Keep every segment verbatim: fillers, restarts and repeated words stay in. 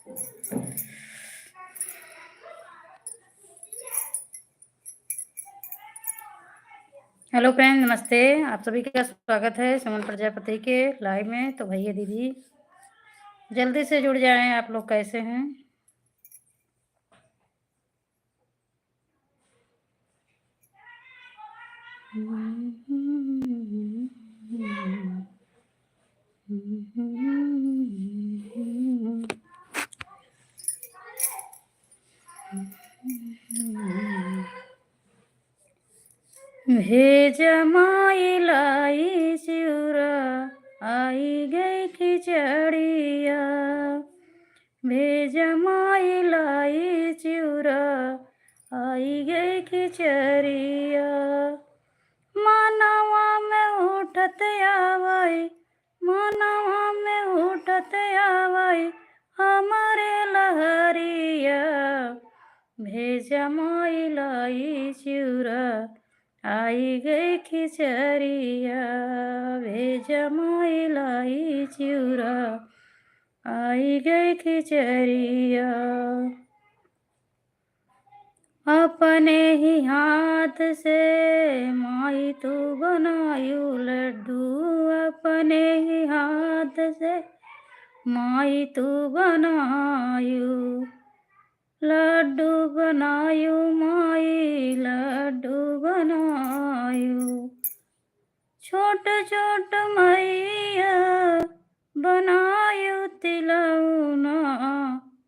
Hello friend, नमस्ते। आप सभी का स्वागत है सुमन प्रजापति के live में। तो भैया दीदी जल्दी से जुड़ जाएं, आप लोग कैसे हैं? भेजा माई लाई चिउरा, आई गई खिचड़िया। भेजा माई लाई चिउरा, आई गई खिचड़िया। मनवा में उठत आवई, मनवा में उठत आवई हमरे लहरिया। भेजा माई लाई चिउरा, आई गई खिचड़िया। भेजा माई लाई चिउरा, आई गई खिचड़िया। अपने ही हाथ से माई तू बनायू लड्डू, अपने ही हाथ से माई तू बनायू लड्डू बनायू माई, लड्डू बनायू। छोट छोट मैया बनायू तिलौना,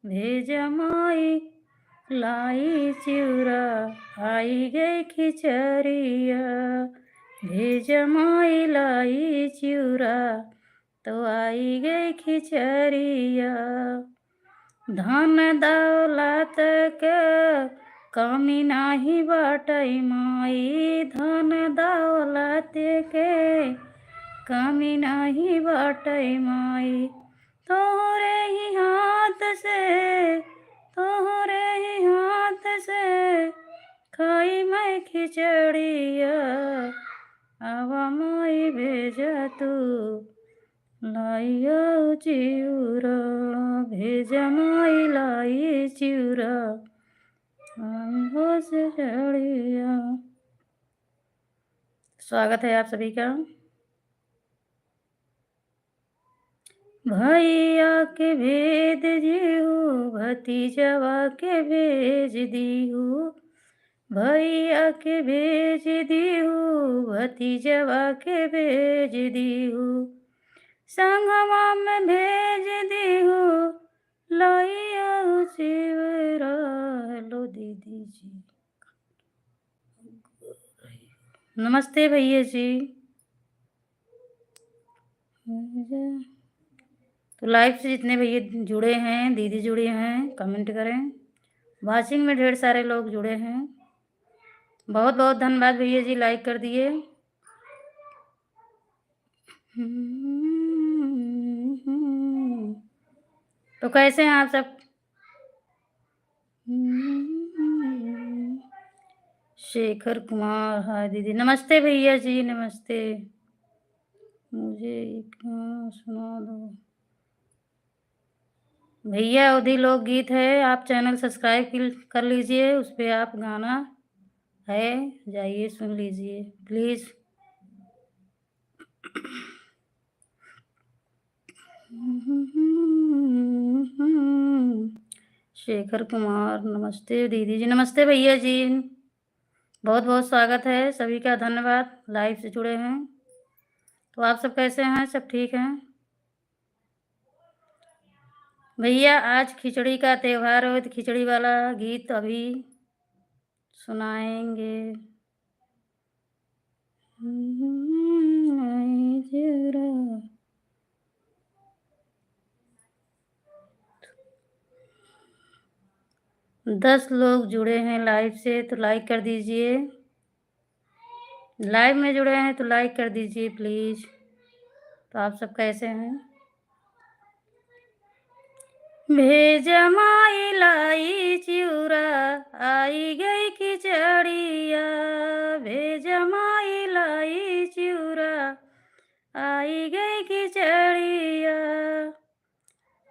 भेजा माई लाई चिउरा, आई गई खिचड़िया। भेजा माई लाई चिउरा, तो आई गई खिचड़िया। धन दौलत के कमी नाही बाटै माई, धन दौलत के कमी नाही बाटै माई। तोहरे ही हाथ से, तोहरे ही हाथ से खाई मैं खिचड़िया। आवा माई भेजा तू लाइया चिउरा, भेजा माई लाई चिउरा, आई हो से जड़िया। स्वागत है आप सभी का। भैया के भेज दिहू, भतीजवा के भेज दिहू, भैया के भेज दिहू, भतीजवा के भेज दिहू, संगवा में भेज दिहू, लइया चिउरा। हेलो दीदी जी, नमस्ते भैया जी। तो live से जितने भैया जुड़े हैं, दीदी जुड़े हैं, comment करें। Watching में ढेर सारे लोग जुड़े हैं, बहुत बहुत धन्यवाद भैया जी, like कर दिए। तो कैसे हैं आप सब? शेखर कुमार, हाय दीदी। नमस्ते भैया जी, नमस्ते। मुझे एक गाना सुना दो। भैया, अवधी लोकगीत है, आप channel subscribe किल-, कर लीजिए, उस पे आप गाना है, जाइए सुन लीजिए please। शेखर कुमार, नमस्ते दीदी जी। नमस्ते भैया जी, बहुत बहुत स्वागत है सभी का, धन्यवाद live से जुड़े हैं। तो आप सब कैसे हैं, सब ठीक हैं? भैया, आज खिचड़ी का त्योहार हो, तो खिचड़ी वाला गीत अभी सुनाएंगे। दस लोग जुड़े हैं live से, तो like कर दीजिए। Live में जुड़े हैं तो like कर दीजिए please। तो आप सब कैसे हैं? भेजा माई लाई चिउरा, आई गई खिचड़िया। भेजा माई लाई चिउरा, आई गई खिचड़िया।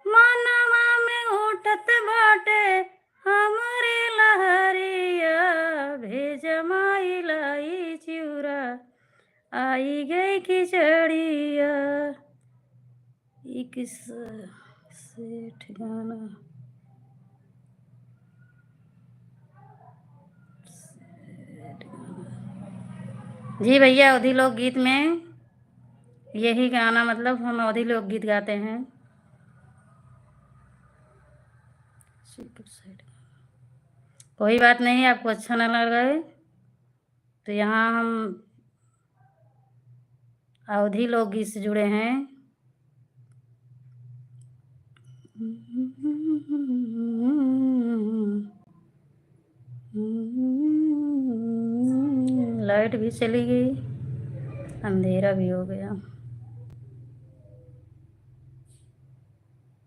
मनवा में उठ आई गई खिचड़िया, ई किस सेठ गाना? जी भैया, अवधी लोकगीत में यही गाना, मतलब, हम अवधी लोकगीत गाते हैं। कोई बात नहीं, आपको अच्छा ना लगे तो यहाँ हम अवधी लोकगीत से जुड़े हैं। लाइट भी चली गई, अंधेरा भी हो गया।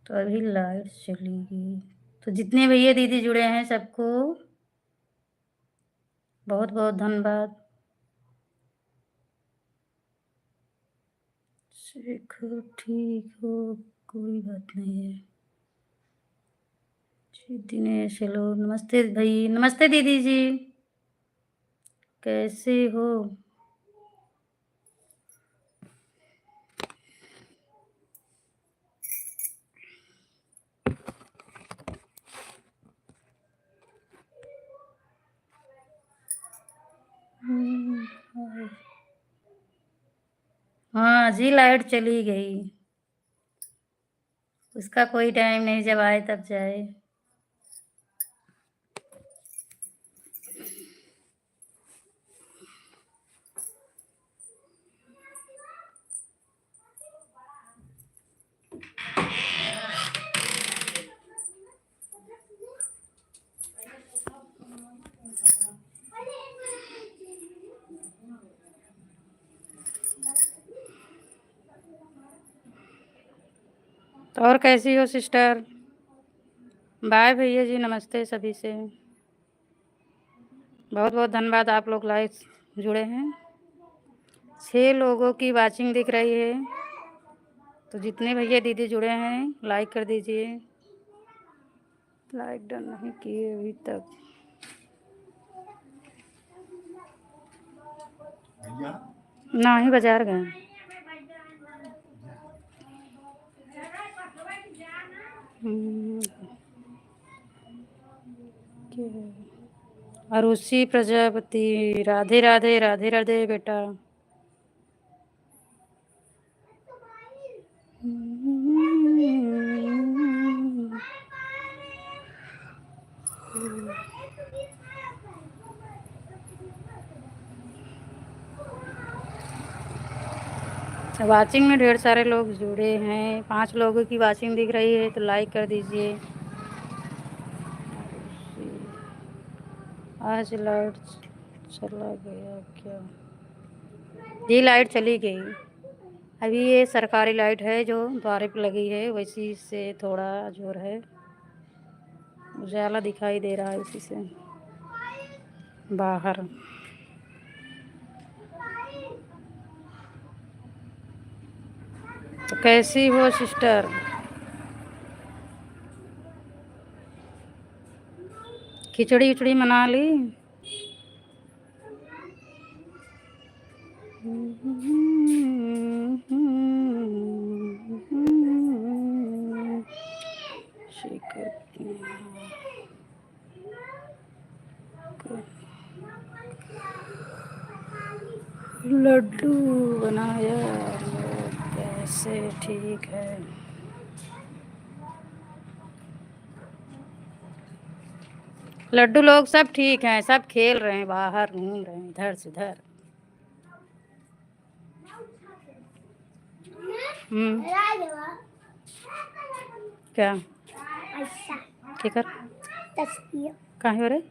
तो अभी लाइट चली गई। तो जितने भैया दीदी जुड़े हैं, सबको बहुत बहुत धन्यवाद। शेखर, ठीक हो, कोई बात नहीं है। जी दिनेश, हेलो, नमस्ते भाई, नमस्ते दीदी जी, कैसे हो? हम्म, हाँ जी, लाइट चली गई, उसका कोई टाइम नहीं, जब आए तब जाए। तो और कैसी हो सिस्टर? बाय भैया जी, नमस्ते सभी से। बहुत बहुत धन्यवाद, आप लोग लाइव जुड़े हैं। छः लोगों की वॉचिंग दिख रही है, तो जितने भैया दीदी जुड़े हैं, लाइक कर दीजिए। लाइक डन नहीं किए अभी तक। नहीं, बाजार गए। हम्म, क्या है? अरुषि प्रजापति, राधे राधे, राधे राधे बेटा। वॉचिंग में ढेर सारे लोग जुड़े हैं, पाँच लोगों की वॉचिंग दिख रही है, तो लाइक कर दीजिए। आज लाइट चला गया क्या? जी, लाइट चली गई। अभी ये सरकारी लाइट है जो द्वारे पे लगी है, वैसी से थोड़ा जोर है, उजाला दिखाई दे रहा है इसी से बाहर। तो कैसी हो सिस्टर? खिचड़ी उचड़ी मना ली? लड्डू बनाया, कैसे ठीक है? लड्डू लोग सब ठीक हैं, सब खेल रहे हैं, बाहर घूम रहे हैं इधर से उधर। हम्म। क्या? ऐसा। ठीक है। तस्वीर। काहे हो रे?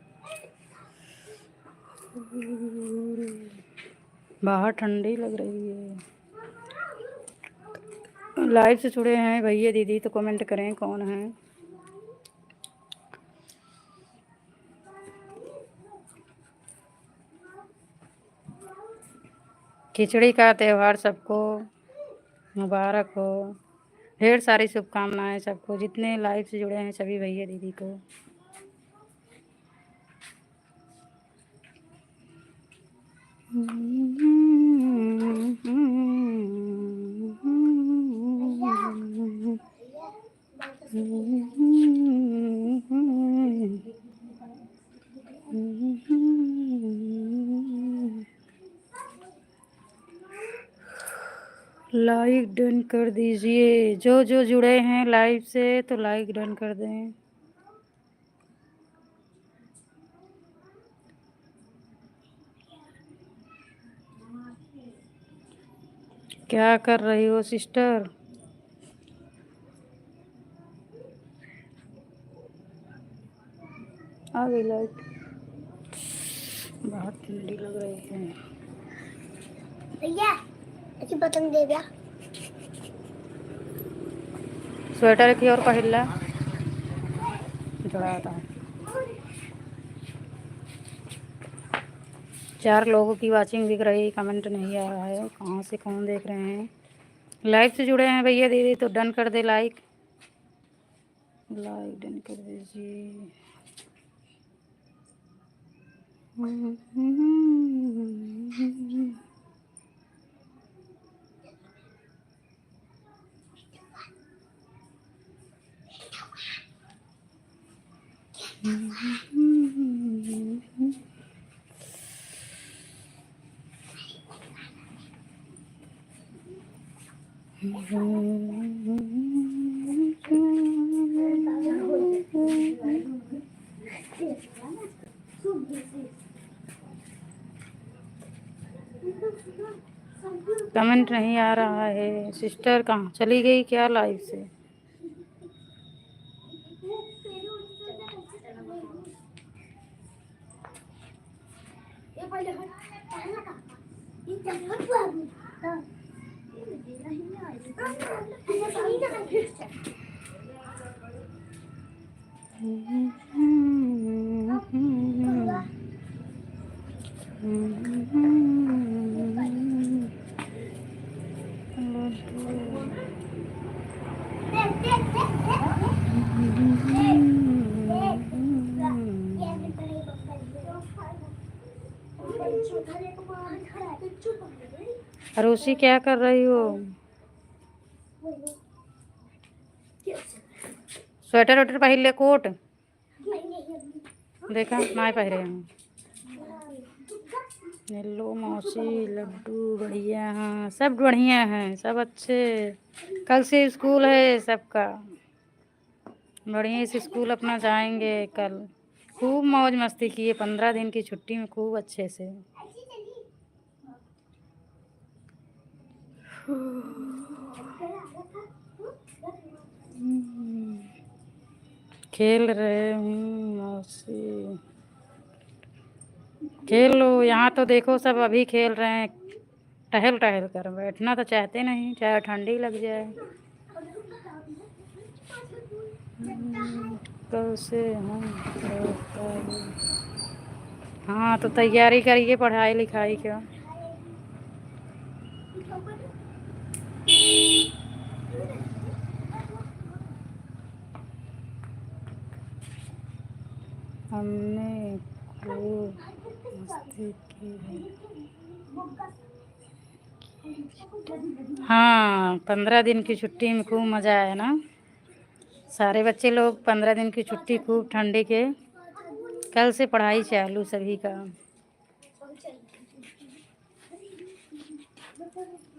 बाहर ठंडी लग रही है। लाइव से जुड़े हैं भैया दीदी, तो कमेंट करें कौन है। खिचड़ी का त्योहार सबको मुबारक हो। ढेर सारी शुभकामनाएं सबको, जितने लाइव से जुड़े हैं सभी भैया दीदी को। Like done कर दीजिए, जो जो जुड़े हैं live से तो like done कर दें। क्या कर रही हो sister? आ गई light। बहुत ठंडी लग रही है। भैया, ऐसी पतंग दे दिया। Sweater की और पहिरला। जोड़ा होता है। चार लोगों की watching दिख रही, comment नहीं आ रहा है, कहाँ से कौन देख रहे हैं? Live से जुड़े हैं भैया दीदी, तो done कर दे like। Like done कर दीजिए। Comment नहीं आ रहा है। Sister कहाँ चली गई क्या live से? अरोसी, क्या कर रही हो? Sweater वेटर पहिर ले, कोट। देखा, नाय पहिरे हैं। Hello मौसी, लड्डू बढ़िया हैं, सब बढ़िया हैं, सब अच्छे। कल से school है सबका, बढ़िया से school अपना जाएंगे कल। खूब मौज मस्ती किए, पन्द्रह दिन की छुट्टी में खूब अच्छे से। खेल रहे हूँ मौसी। खेल लो, यहाँ तो देखो सब अभी खेल रहे हैं, टहल टहल कर। बैठना तो चाहते नहीं, चाहे ठंडी लग जाए। हम्म, कल से हम लोग का भी। हाँ, तो तैयारी करिए पढ़ाई लिखाई का। हमने खूब मस्ती की है। हाँ, पन्द्रह दिन की छुट्टी में खूब मजा आया ना। सारे बच्चे लोग पन्द्रह दिन की छुट्टी, खूब ठंडी के। कल से पढ़ाई चालू सभी का।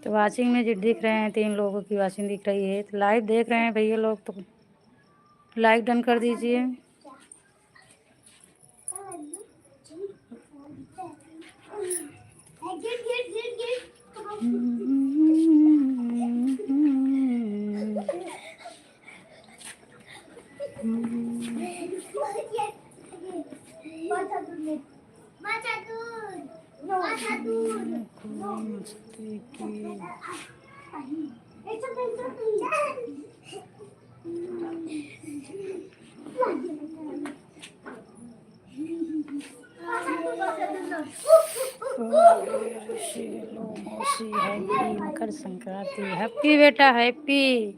तो watching में जो दिख रहे हैं, तीन लोगों की watching दिख रही है, तो live देख रहे हैं भैया लोग, तो like done कर दीजिए। Hello मौसी, happy मकर संक्रांति। Happy बेटा, happy।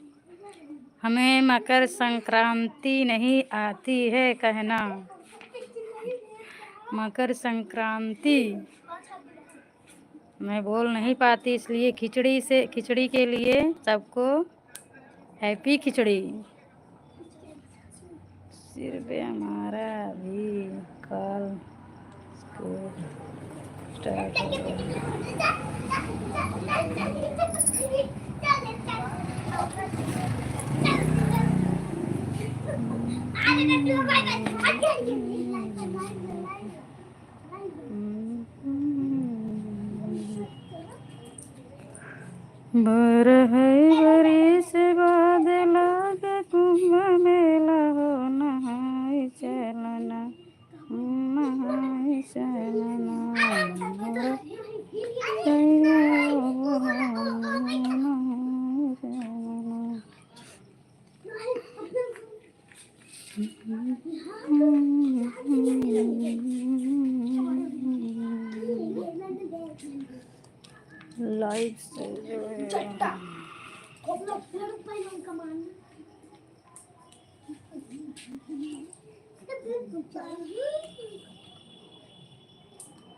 हमें मकर संक्रांति नहीं आती है कहना। मकर संक्रांति। मैं बोल नहीं पाती, इसलिए खिचड़ी से, खिचड़ी के लिए सबको हैप्पी खिचड़ी। सिर्फ हमारा भी कॉल स्कूल स्टार्ट हो गया। बरहई बरिस बाद लागे कुंभ मेला हो, नहाई चलना, नहाई चलना, मोर सैया हो, नहाई चलना। लाइव से जो है।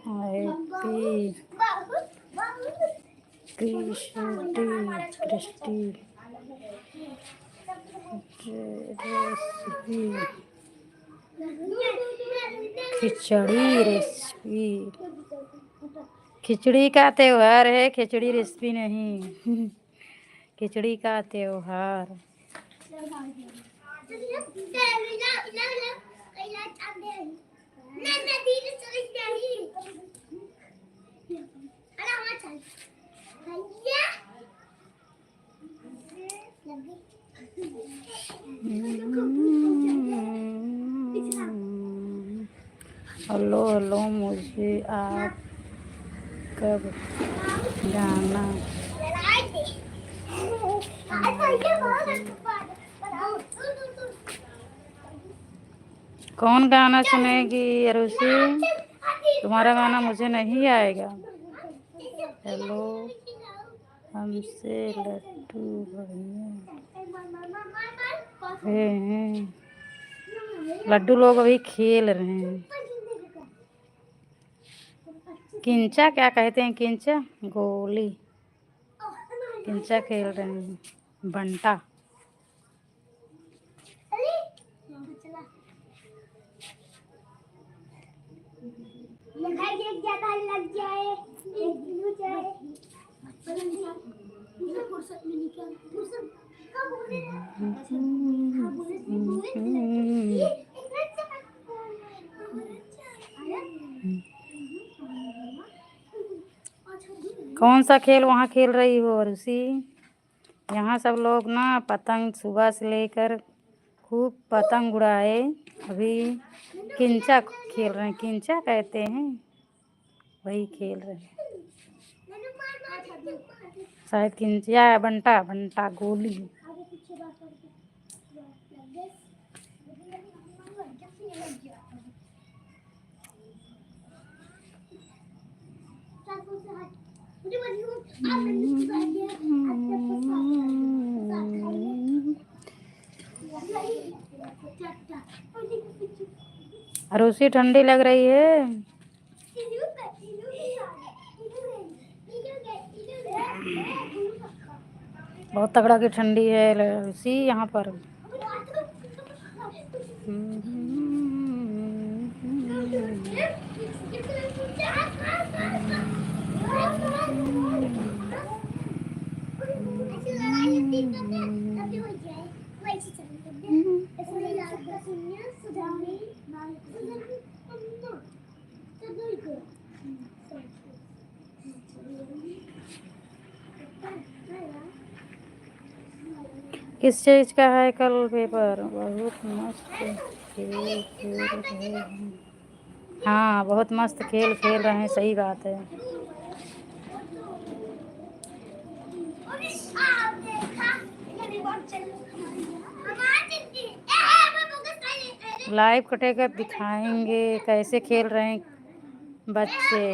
हैप्पी क्रिस्टी, क्रिस्टी रेसिपी। खिचड़ी रेसिपी। खिचड़ी का त्योहार है, खिचड़ी रेसिपी नहीं। खिचड़ी का त्योहार। हेलो, हेलो, मुझे आप कब गाना कौन गाना सुनेगी अरुषि? तुम्हारा गाना मुझे नहीं आएगा। हेलो, हमसे लड्डू बढ़िया। हे, हे। लड्डू लोग अभी खेल रहे हैं। किंचा क्या कहते हैं? किंचा? गोली। किंचा खेल रहे हैं। बंटा। कौन सा खेल वहाँ खेल रही हो, अरुषि? यहाँ सब लोग ना पतंग सुबह से लेकर खूब पतंग उड़ाए। अभी किंचा खेल रहे हैं, किंचा कहते हैं, वही खेल रहे हैं। शायद किंचा या बंटा, बंटा गोली। अरुषि, ठंडी लग रही है। बहुत तगड़ा की ठंडी है अरुषि यहाँ पर। किस चीज का है कल पेपर? बहुत मस्त खेल खेल रहे हैं। हाँ, बहुत मस्त खेल खेल रहे हैं, सही बात है। लाइव कटेगा, दिखाएंगे कैसे खेल रहे हैं बच्चे।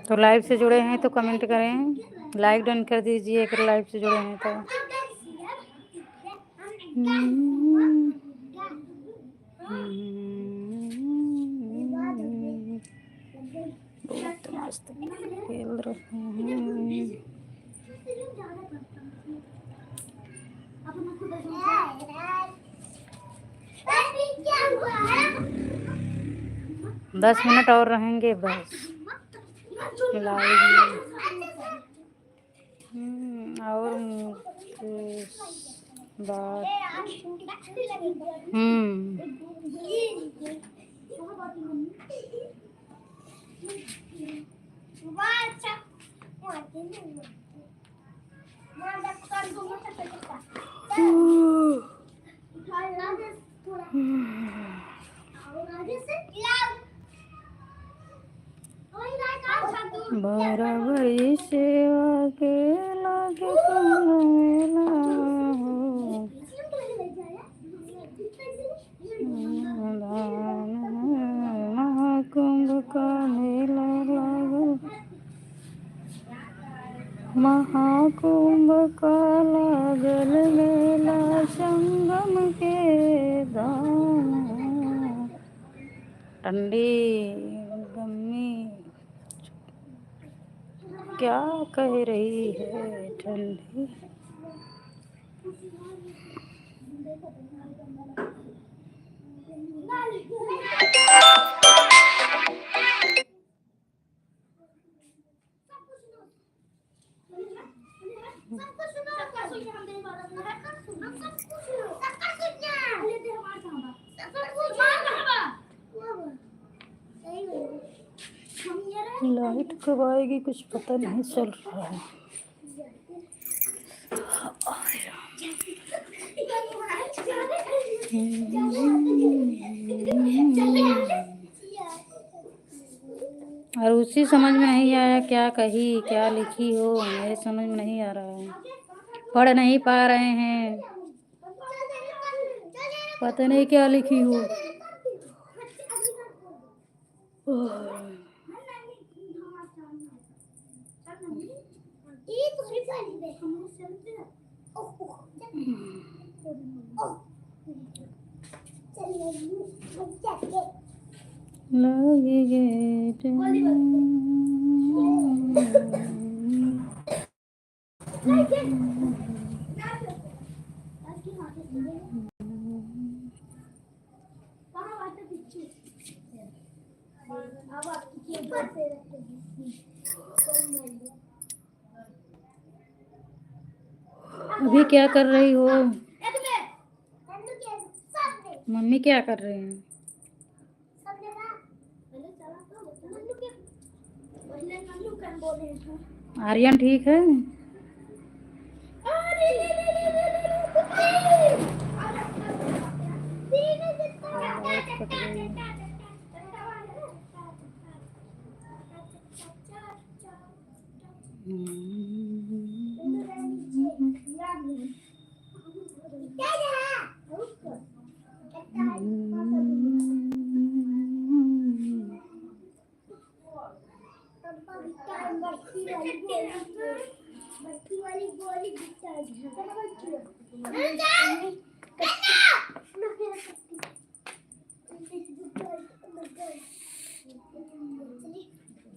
तो live से जुड़े हैं तो comment करें, like done कर दीजिए अगर live से जुड़े हैं तो। बहुत मस्त खेल रहे हैं। दस मिनट और रहेंगे बस live में। हम्म, और मुकेश बात। हम्म। बराबरी सेवा के लागे कौनो मेला हो। महाकुंभ का मेला लागल, महाकुंभ का लागल मेला संगम के धाम। ठंडी गम्मी क्या कह रही है ठंडी। लाइट कब आएगी, कुछ पता नहीं चल रहा है। और उसी समझ में नहीं आया, क्या कही, क्या लिखी हो, मेरे समझ में नहीं आ रहा है, पढ़ नहीं पा रहे हैं, पता नहीं क्या लिखी हो। लगी गेट। अभी क्या कर रही हो? मम्मी क्या कर रही हैं? आर्यन ठीक है?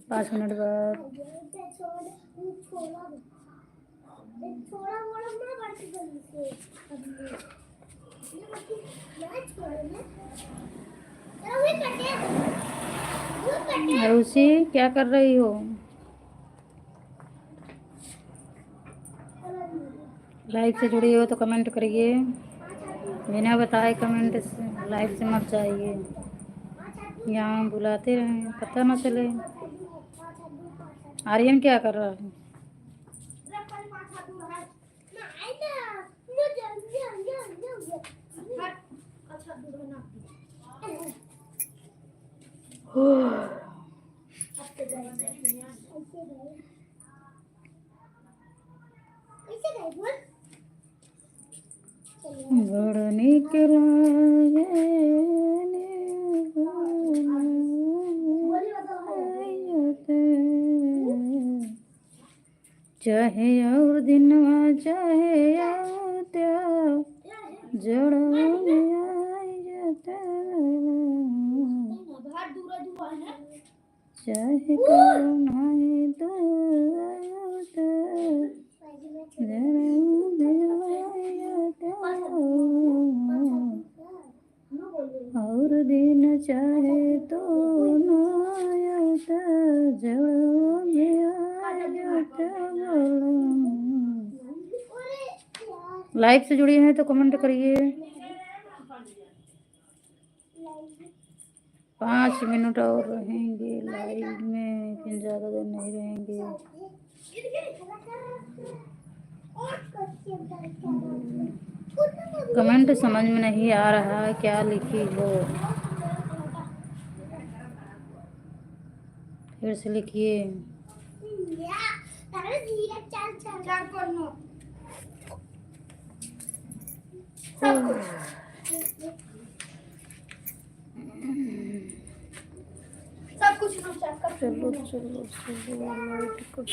पाँच मिनट बाद। आरुषि, क्या कर रही हो? Live से जुड़ी हो तो comment करिए, बिना बताए comment से, live से मत जाइए। यहाँ बुलाते रहें, पता ना चले। आर्यन क्या कर रहा है? बड़ नीक लागे नींबू। चाहे और दिनवा, चाहे आवता, जड़वा में आई जाता। चाहे कौन आए तो आवता, जड़वा में आई जाता। और दिन चाहे तो ना आवता, जड़वा में आई जाता बोलम। Live से जुड़े हैं तो comment करिए। पाँच मिनट और रहेंगे live में, लेकिन ज़्यादा देर नहीं रहेंगे। Comment समझ में नहीं आ रहा है, क्या लिखी हो? फिर से लिखिए। सब कुछ हम check कर चलो, चलो, चलो, light को तो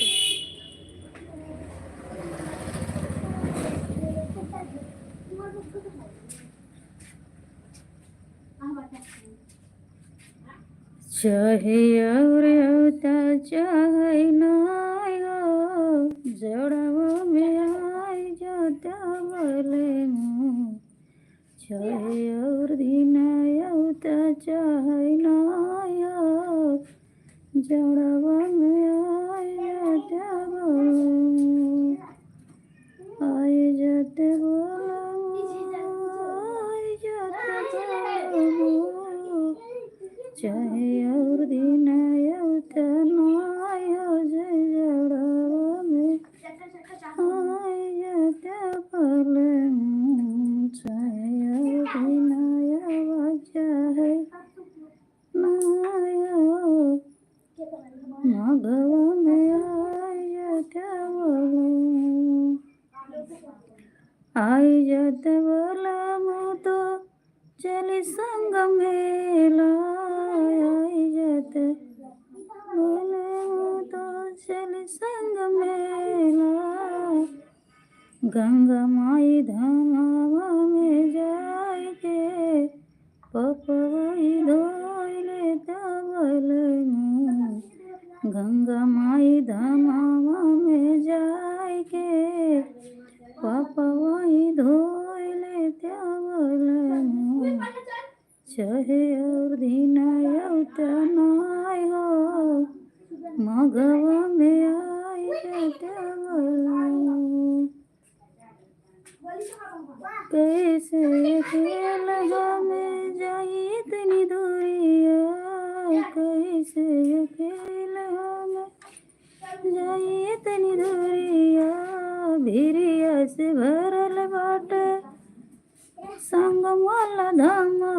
चाहे और आवता, चाहे ना हो, जड़वा में आई जाता बोले मुँह। चाहे और दिन आवता, चाहे ना हो, जड़वा में आई जाता बोले मुँह। आई जाते बोला, आई जाते बोला, चाहे और दिन आवता ना हो जाए जड़वा में। आई जाते बोला, चाहे और दिन आवा, चाहे ना हो, मघवा में आई जाते बोला। आई जाते बोला मुँह तो चली संग मेला। आई जाते बोला मुँह तो चली संग मेला। गंगा माई धामवा में जाइके पपवा ई धोई लेता बोले मुँह। गंगा माई धामवा में जाइके पपवा ई धोई लेता बोले मुँह। चाहे और दिन आवता ना हो, मघवा में आई जाता बोले मुँह। कैसे अकेल हम जाई इतनी दूरिया, कैसे अकेल हम जाई इतनी दूरिया। भिरिया से भरल बाटे संगम वाला धामवा,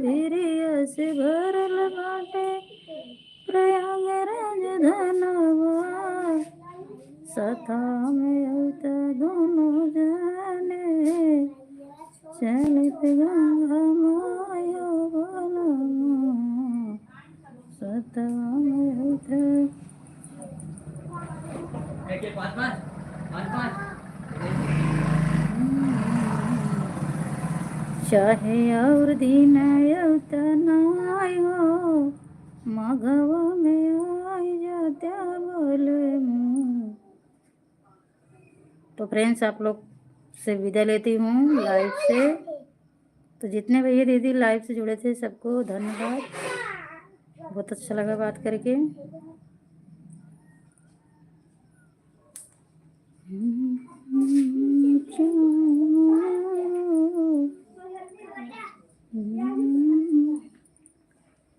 भिरिया से भरल बाटे प्रयागराज धनवा। सथा में अउता दोनों जाने, चलित गंगा माया बोला। सथा में अउता चाहे और दिन अउता ना हो, मघवा में आई जाता बोले मुँह। तो friends, आप लोग से विदा लेती हूँ live से। तो जितने भैया दीदी live से जुड़े थे, सबको धन्यवाद, बहुत अच्छा लगा बात करके।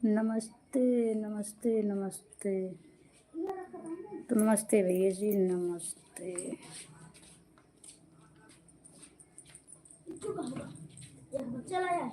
नमस्ते, नमस्ते, नमस्ते। तो नमस्ते भैया जी, नमस्ते। चला यार।